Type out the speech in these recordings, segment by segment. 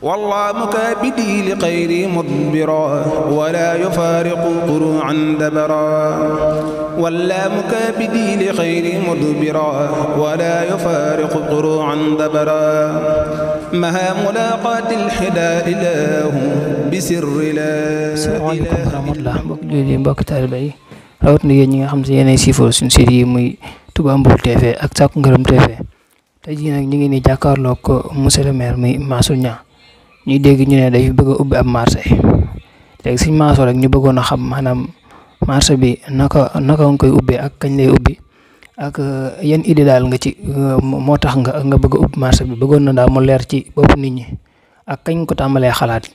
والله مكابدي لخيري مدبرا ولا يفارق قروعا دبرا ولا مكابدي لخيري مدبرا ولا يفارق قروعا دبرا مها ملاقات الحداء له بسر لا asalaamaaleykum wa rahmatulah mbokk jullit yi mbokk taalibe yi rawatina yéen ñi nga xam si yéenay siifoo suñu série yi muy Touba Mboul TV ak Sakku Ngërëm TV tey jii nag ñu ngi nii jàkkaarloo ko monsieur le maire muy Mansour Niang ñuy dégg ñu ne day bëgg a ubbi ab marché léegi suñ Mansour rek ñu bëggoon a xam maanaam marché bi naka nga koy ubbee ak kañ lay ubbi ak yan idée daal nga ci moo tax nga bëgg a ubbi marché bi bëggoon na daal mu leer ci bopp nit ñi ak kañ ko tàmbalee xalaat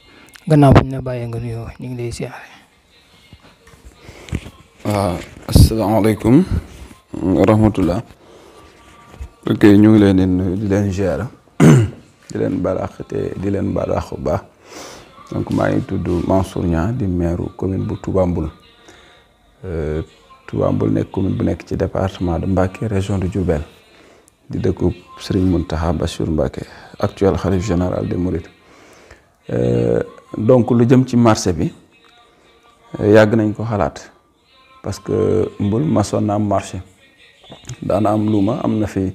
gannaaw bu ñu la bàyyee nga nuyoo ñu ngi lay siyaare. waaw asalaamaaleykum wa rahmatullah ok ñu ngi leen di nuyu di leen ziar di leen balaax te di leen balaax bu baax donc maa ngi tudd Mansour Niang di maire commune bu Touba Mboul Touba Mboul nekk commune bu nekk ci département de Mbacké région de Diourbel di dëkku Serigne Mountakha Bassirou Mbacké actuel khalife général des Mourides donc lu jëm ci marché bi yàgg nañ ko xalaat parce que Mboul masoon na am marché daana am luuma am na fi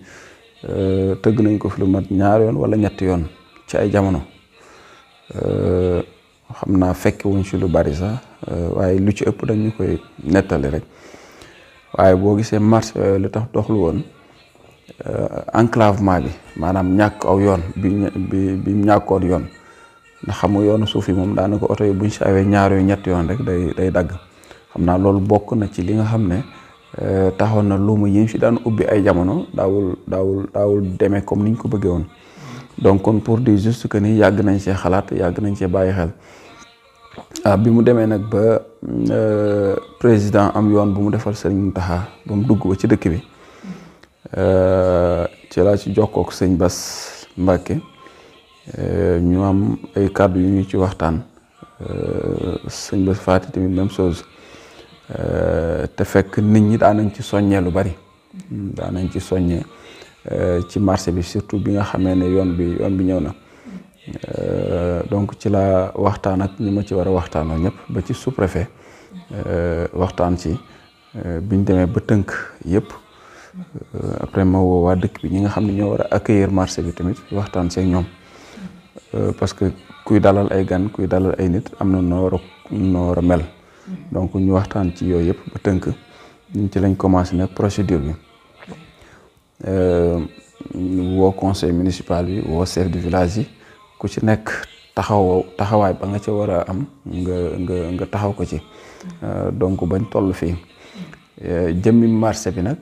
tëgg nañ ko fi lu mat ñaar yoon wala ñetti yoon ci ay jamono xam naa fekke wuñ ci lu bari sax waaye lu ci ëpp dañu koy nettali rek waaye boo gisee marché yooyu lu tax doxlu woon enclavement bi maanaam ñàkk aw yoon bi ñàkkoon yoon ndax xam nga yoonu suuf yi moom daanaka oto yi buñ si awee ñaar yooyu ñetti yoon rek day dagg xam naa loolu bokk na ci li nga xam ne taxoon na luuma yi fi daan ubbi ay jamono daawul demee comme niñ ko bëggee woon donc kon pour dire juste que ni yàgg nañ see xalaat yàgg nañ see bàyyi xel bi mu demee nag ba président am yoon bu mu defal Serigne Mountakha ba mu dugg ba ci dëkk bi ci laa ci jokkook sëñ Bass Mbacké ñu am ay kàddu yu ñu ci waxtaan sëñ Bass Faty tamit même chose te fekk nit ñi daanañ ci soññee lu bari daanañ ci soññee ci marché bi surtout bi nga xamee ne yoon bi ñëw na donc ci la waxtaan ak ñi ma ci war a waxtaanoo ñëpp ba ci sous-préfet waxtaan ci biñ demee ba tënk yëpp après ma woo waa dëkk bi ñi nga xam ne ñoo war a accueillir marché bi tamit waxtaan seeg ñoom parce que kuy dalal ay gan kuy dalal ay nit am na noo war a mel donc ñu waxtaan ci yooyu yëpp ba tënk ñu ci lañ commencé nag procédure bi woo conseil municipal bi woo chef de village yi ku ci nekk taxawaay ba nga ca war a am nga taxaw ko ci donc bañ toll fii jëmmi marché bi nag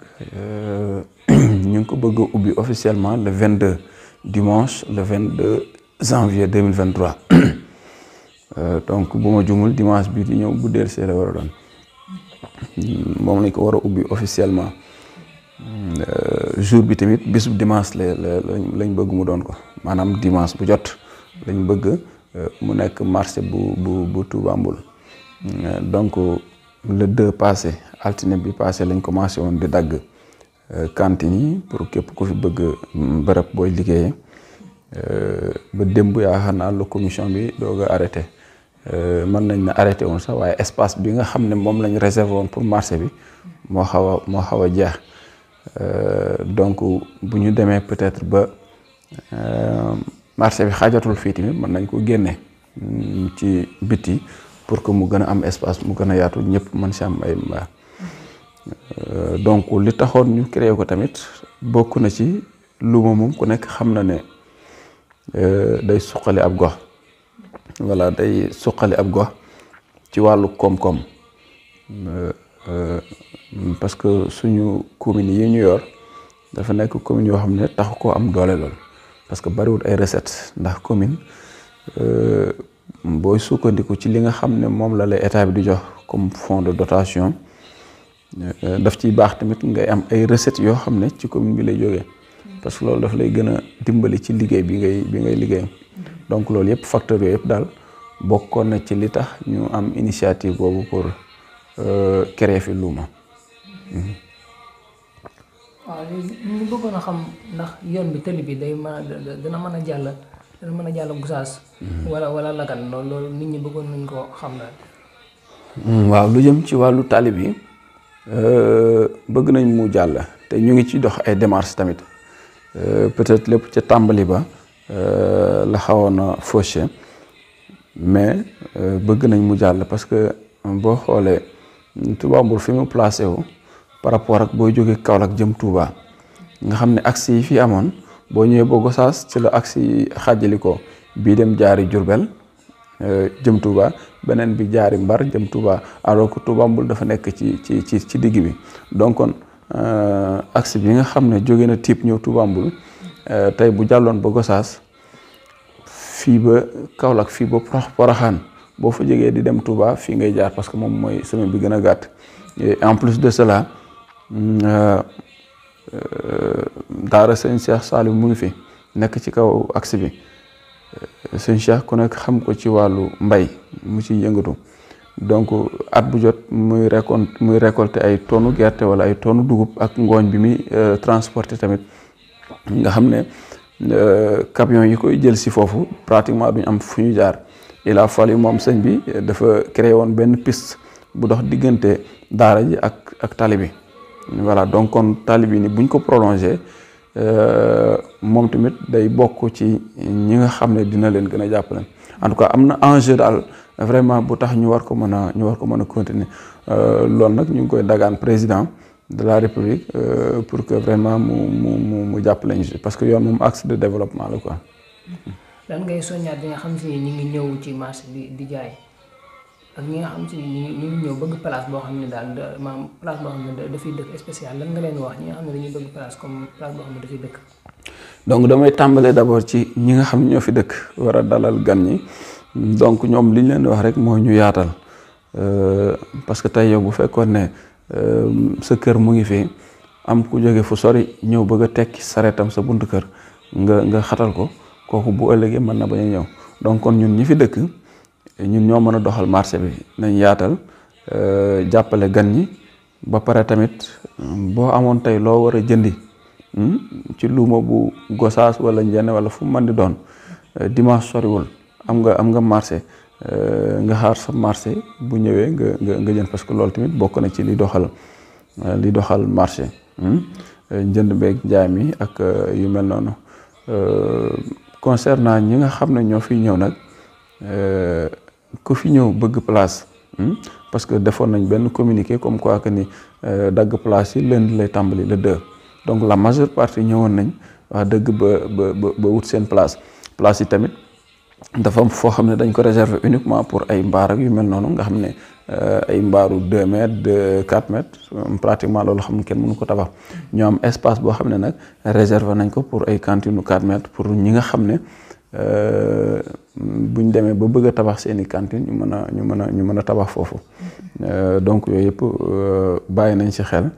ñu ngi ko bëgg a ubbi officiellement le 22 dimanche le 22 janvier 2023 donc bu ma jumul dimanche bii di ñëw bu dellusee la war a doon moom lañ ko war a ubbi officiellement jour bi tamit bisub dimanche lañ bëgg mu doon ko maanaam dimanche bu jot lañ bëgg mu nekk marché bu Touba Mboul donc le 2 passé altine bi passé lañ commencé woon di dagg cantine yi pour képp ku fi bëgg bërëb booy liggéeyee ba démb yaakaar naa la commission bi doog a arrêté mën nañ na arrêté woon sax waaye espace bi nga xam ne moom lañ réservé woon pour marché bi moo xaw a jeex donc bu ñu demee peut-être ba marché bi xaajatul fii tamit mën nañ ko génne ci biti pour que mu gën a am espace mu gën a yaatu ñëpp mën si am ay mbaa donc li taxoon ñu créé ko tamit bokk na ci luuma moom ku nekk xam na ne day suqali ab gox walla day suqali ab gox ci wàllu koom-koom parce que suñu communes yi ñu yor dafa nekk commune yoo xam ne taxu koo am doole lool parce que bariwul ay recettes ndax commune booy sukkandiku ci li nga xam ne moom la lay état bi di jox comme fonds de dotation daf ciy baax tamit ngay am ay recettes yoo xam ne ci commune bi lay jógee parce que loolu daf lay gën a dimbali ci liggéey bi ngay liggéey donc loolu yëpp facteurs yooyu yëpp daal bokkoon na ci li tax ñu am initiative boobu pour créer fi luuma. waaw léegi ñu bëggoon a xam ndax yoon bi tëli bi dina mën a jàll dana mën a jàll Gossas wala Lagan loolu nit ñi bëggoon nañ ko xam daal. waaw lu jëm ci wàllu tali bi bëgg nañ mu jàll te ñu ngi ci dox ay démarches tamit peut-être lépp ca tàmbali ba la xawoon a fauché mais bëgg nañ mu jàll parce que boo xoolee Touba Mboul fi mu placé wu par rapport ak booy jógee Kaolack jëm Touba nga xam ne axe yi fi amoon boo ñëwee ba Gossas ci la axe yi xàjjali ko bii dem jaari Diourbel jëm Touba beneen bi jaari Mbar jëm Touba alors que Touba Mboul dafa nekk ci digg bi donc kon axe bi nga xam ne jóge na Typ ñëw Touba Mboul tey bu jàlloon ba Gossas fii ba Kaolack fii ba Porokhane boo fa jógee di dem Touba fii ngay jaar parce que moom mooy semaine bi gën a gàtt et en plus de cela daara sëñ Cheikh Saliou mu ngi fi nekk ci kaw axe bi sëñ Cheikh ku nekk xam ko ci wàllu mbay mu ci yëngatu donc at bu jot muy récolter ay tonnu gerte wala ay tonnu dugub ak ngooñ bi muy transporter tamit nga xam ne camion yi koy jël si foofu pratiquement duñ am fu ñu jaar il a fallu moom sëñ bi dafa créé woon benn piste bu dox diggante daara ji ak tali bi voilà donc kon tali bi ni buñ ko prolongé moom tamit day bokk ci ñi nga xam ne dina leen gën a jàppale en tout cas am na enjeu daal vraiment bu tax ñu war ko mën a continuer loolu nag ñu ngi koy dagaan président de la République pour que vraiment mu jàppale ñu parce que yoon moom axe de développement la quoi. lan ngay soññaat bi nga xam si ni ñi ngi ñëw ci marché bi di jaay ak ñi nga xam si ni ñi ngi ñëw bëgg place boo xam ne daal maanaam place boo xam ne dafay dëkk spécial lan nga leen wax ñi nga xam ne dañuy bëgg place comme place boo xam ne dafay dëkk. donc damay tàmbalee d'abord ci ñi nga xam ne ñoo fi dëkk war a dalal gan ñi donc ñoom li ñu leen di wax rek mooy ñu yaatal parce que tey yow bu fekkoon ne sa kër mu ngi fi am ku jóge fu sori ñëw bëgg a tekki sareetam sa buntu kër nga xatal ko. kooku bu ëllëgee mën na bañ a ñëw donc kon ñun ñi fi dëkk ñun ñoo mën a doxal marché bi nañ yaatal jàppale gan ñi ba pare tamit boo amoon tey loo war a jëndi ci luuma bu Gossas wala Njenne wala fu mën di doon dimanche soriwul am nga marché nga xaar sa marché bu ñëwee nga jënd parce que loolu tamit bokk na ci li doxal marché jënd beeg njaay mi ak yu mel noonu. Concernant ñi nga xam ne ñoo fi ñëw nag ku fi ñëw bëgg place parce que defoon nañ benn communiqué comme quoi que ni dagg place yi lundi lay tàmbali le 2 donc la majeure partie ñëwoon nañ wax dëgg ba wut seen place yi tamit dafa am foo xam ne dañ ko réserver uniquement pour ay mbaar ak yu mel noonu nga xam ne ay mbaaru 2 mètres de 4 mètres pratiquement loolu xam ne kenn mënu ko tabax ñoo am espace boo xam ne nag réserver nañ ko pour ay cantine 4 mètres pour ñi nga xam ne buñ demee ba bëgg a tabax seeni cantine ñu mën a tabax foofu donc yooyu yëpp bàyyi nañ ci xel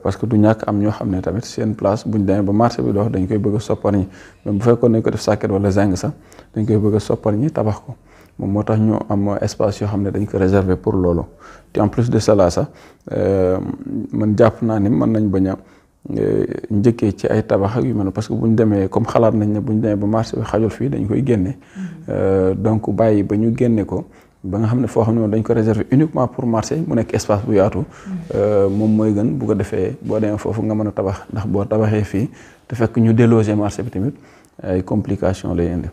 parce que du ñàkk am ñoo xam ne tamit seen place buñ demee ba marché bi dox dañ koy bëgg a soppar ñi même bu fekkoon nañ ko def sàkket wala zinc sax dañ koy bëgg a soppar ñi tabax ko moom moo tax ñu am espace yoo xam ne dañ ko réserver pour loolu te en plus de cela sax man jàpp naa ni mën nañ bañ a njëkkee ci ay tabax ak yu mel parce que bu ñu demee comme xalaat nañ ne bu ñu demee ba marché bi xajul fii dañ koy génne donc bàyyi ba ñu génne ko ba nga xam ne foo xam ne dañ ko réserver uniquement pour marché mu nekk espace bu yaatu moom mooy gën bu ko defee boo demee foofu nga mën a tabax ndax boo tabaxee fii te fekk ñu déloger marché bi tamit ay complications lay indi.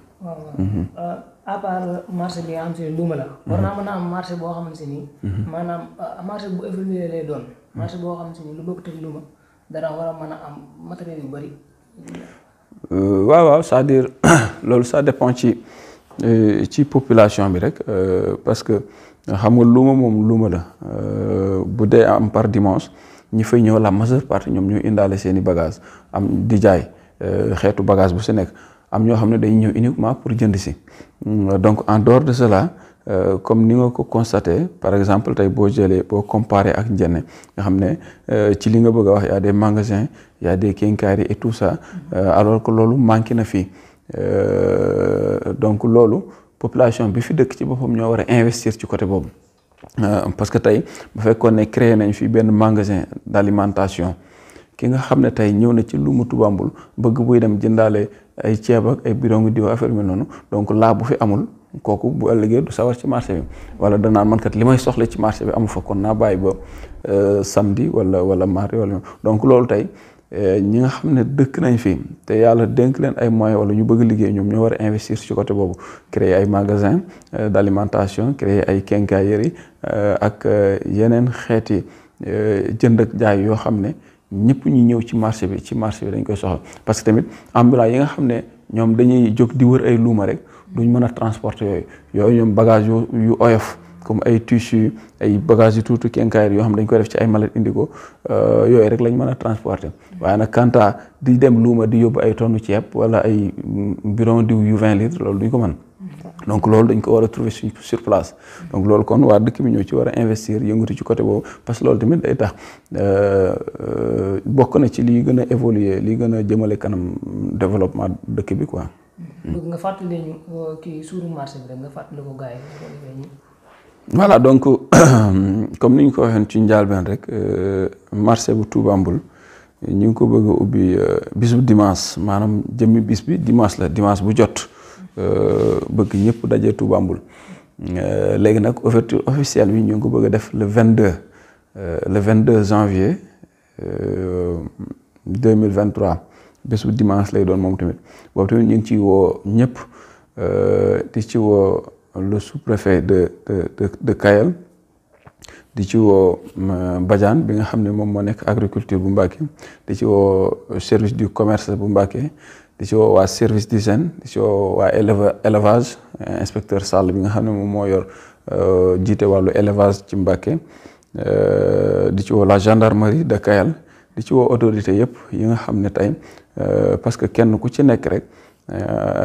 à part marché bi nga xam si ne luuma la. war naa mën a am marché boo xamante ni. maanaam marché bu évolué lay doon. marché boo xamante ni lu bokk teg luuma dana war a mën a am matériel yu bari. waaw c'est-à-dire loolu ça dépend ci population bi rek parce que xam nga luuma moom luuma la bu dee am par dimanche ñi fay ñëw la majeure partie ñoom ñuy indaale seeni bagage am di jaay xeetu bagage bu si nekk am ñoo xam ne dañuy ñëw uniquement pour jënd si donc en dehors de cela comme ni nga ko constaté par exemple tey boo comparé ak Njenne nga xam ne ci li nga bëgg a wax y a des magasins y a des quincailleries et tout ça alors que loolu manqué na fii donc loolu population bi fi dëkk ci boppam ñoo war a investir ci côté boobu parce que tey bu fekkoon ne créé nañ fi benn magasin d'alimentation ki nga xam ne tey ñëw na ci luuma Touba Mboul bëgg buy dem jëndaale ay ceeb ak ay bidon diw affaire mi noonu donc laa bu fi amul kooku bu ëllëgee du sawar ci marché bi wala danaan man kat li may soxla ci marché bi amu fa kon naa bàyyi ba samedi wala mardi wala donc loolu tey ñi nga xam ne dëkk nañ fi te yàlla dénk leen ay moyens wala ñu bëgg liggéey ñoom ñoo war a investir ci côté boobu créer ay magasins d'alimentation créer ay quincailleries ak yeneen xeeti jënd ak jaay yoo xam ne ñëpp ñu ñëw ci marché bi dañ koy soxla parce que tamit ambulant yi nga xam ne ñoom dañuy jóg di wër ay luuma rek duñ mën a transporter yooyu ñoom bagage yu oyof comme ay tissus ay bagages yu tuuti quincaillerie yoo xam dañ koy def ci ay mallette indi ko yooyu rek lañ mën a transporter waaye nag kanta di dem luuma di yóbbu ay tonnes ceeb wala ay bidon diw yu 20 litres loolu duñ ko mën donc loolu dañ ko war a trouver sur place donc loolu kon waa dëkk bi ñoo ci war a investir yëngatu ci côté boobu parce que loolu tamit day tax bokk na ci liy gën a évoluer liy gën a jëmale kanam développement dëkk bi quoi. bëgg nga fàttali ñu kii suuru marché bi rek nga fàttali ko gars yi. voilà donc comme ni ñu ko waxee ci njëlbéen rek marché bu Touba Mboul ñu ngi ko bëgg a ubbi bisu dimanche maanaam jëmmi bis bi dimanche bu jot bëgg ñëpp daje Touba Mboul léegi nag ouverture officielle bi ñu ngi ko bëgg a def le 22 janvier 2023 bésu dimanche lay doon moom tamit boobu tamit ñu ngi ciy woo ñëpp di ci woo le sous-préfet de Kayel di ci woo Badiane bi nga xam ne moom moo nekk agriculture bu Mbacké di ci woo service du commerce bu Mbacké di ci woo waa service d'hygiène di ci woo waa élevage inspecteur Sall bi nga xam ne moom moo yor jiite wàllu élevage ci Mbacké di ci woo la gendarmerie de Kayel di ci woo autorité yëpp yi nga xam ne tey parce que kenn ku ci nekk rek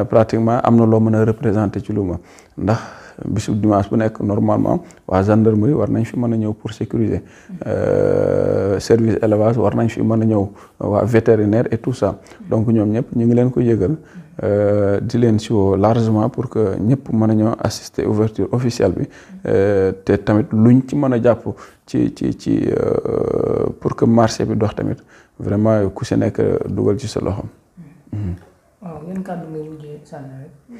pratiquement am na loo mën a représenter ci luuma ndax bisu dimanche bu nekk normalement waa gendarmerie war nañ fi mën a ñëw pour sécuriser service élevage war nañ fi mën a ñëw waa vétérinaire et tout ça donc ñoom ñëpp ñu ngi leen ko yëgal di leen si woo largement pour que ñëpp mën a ñëw assister ouverture officielle bi te tamit luñ ci mën a jàpp ci pour que marché bi dox tamit vraiment ku si nekk dugal ci sa loxo. waaw yan kàddu ngay mujjee sànni rek.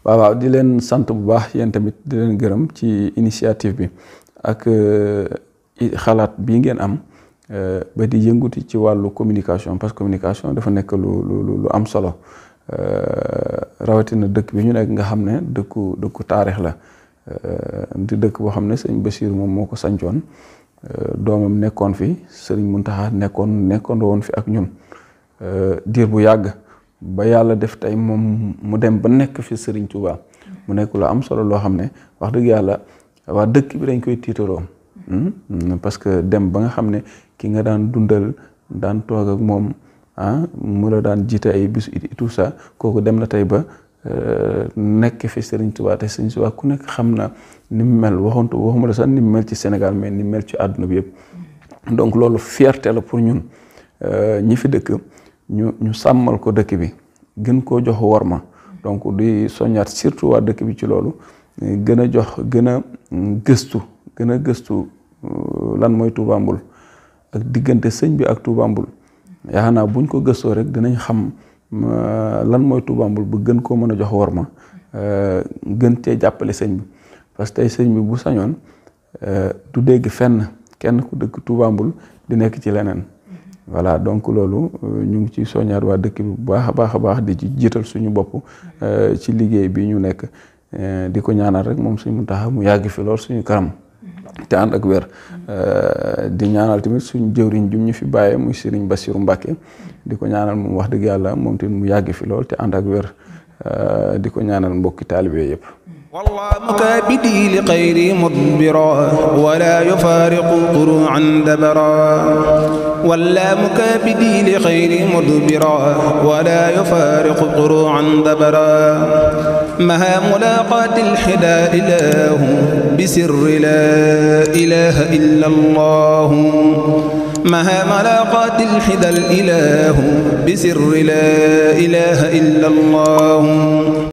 waaw di leen sant bu baax yéen tamit di leen gërëm ci initiative bi ak xalaat bii ngeen am ba di yënguti ci wàllu communication parce que communication dafa nekk lu am solo rawatina dëkk bi ñu nekk nga xam ne dëkku taarix la di dëkk boo xam ne sëñ Bachir moom moo ko sancoon doomam nekkoon fi sëriñ Mountakha nekkoon woon fi ak ñun diir bu yàgg. ba yàlla def tey moom mu dem ba nekk fi Serigne Touba mu nekk lu am solo loo xam ne wax dëgg yàlla waa dëkk bi dañ koy tiitaroo parce que dem ba nga xam ne ki nga daan dundal daan toog ak moom mu la daan jiite ay bis et tout ça kooku dem na tey ba nekk fi Serigne Touba te Serigne Touba ku nekk xam na ni mu mel waxuma la sax ni mu mel ci Sénégal mais ni mu mel ci àdduna bi yëpp donc loolu fierté la pour ñun ñi fi dëkk ñu sàmmal ko dëkk bi gën koo jox worma donc di soññaat surtout waa dëkk bi ci loolu gën a gëstu lan mooy Touba Mboul ak diggante sëñ bi ak Touba Mboul yaakaar naa buñ ko gëstoo rek dinañ xam lan mooy Touba Mboul ba gën koo mën a jox worma gën cee jàppale sëñ bi parce que tey sëñ bi bu sañoon du dégg fenn kenn ku dëkk Touba Mboul di nekk ci leneen. voilà donc loolu ñu ngi ci soññaat waa dëkk bi bu baax a baax di ci jiital suñu bopp ci liggéey bi ñu nekk di ko ñaanal rek moom suñu Muntaxa mu yàgg fi lool suñu kanam te ànd ak wér di ñaanal tamit suñu jëwriñ jum ñu fi bàyyee muy Serigne Bassirou Mbacké di ko ñaanal moom wax dëgg yàlla moom tamit mu yàgg fi lool te ànd ak wér di ko ñaanal mbokki taalibe yëpp. والله مكابدي لخير مدبرا ولا يفارق قروعا دبرا ولا مكابدي لخير مدبرا ولا يفارق قروعا دبرا مها ملاقات الحدى إله بسر لا إله إلا الله مها ملاقات الحدى الإله بسر لا إله إلا الله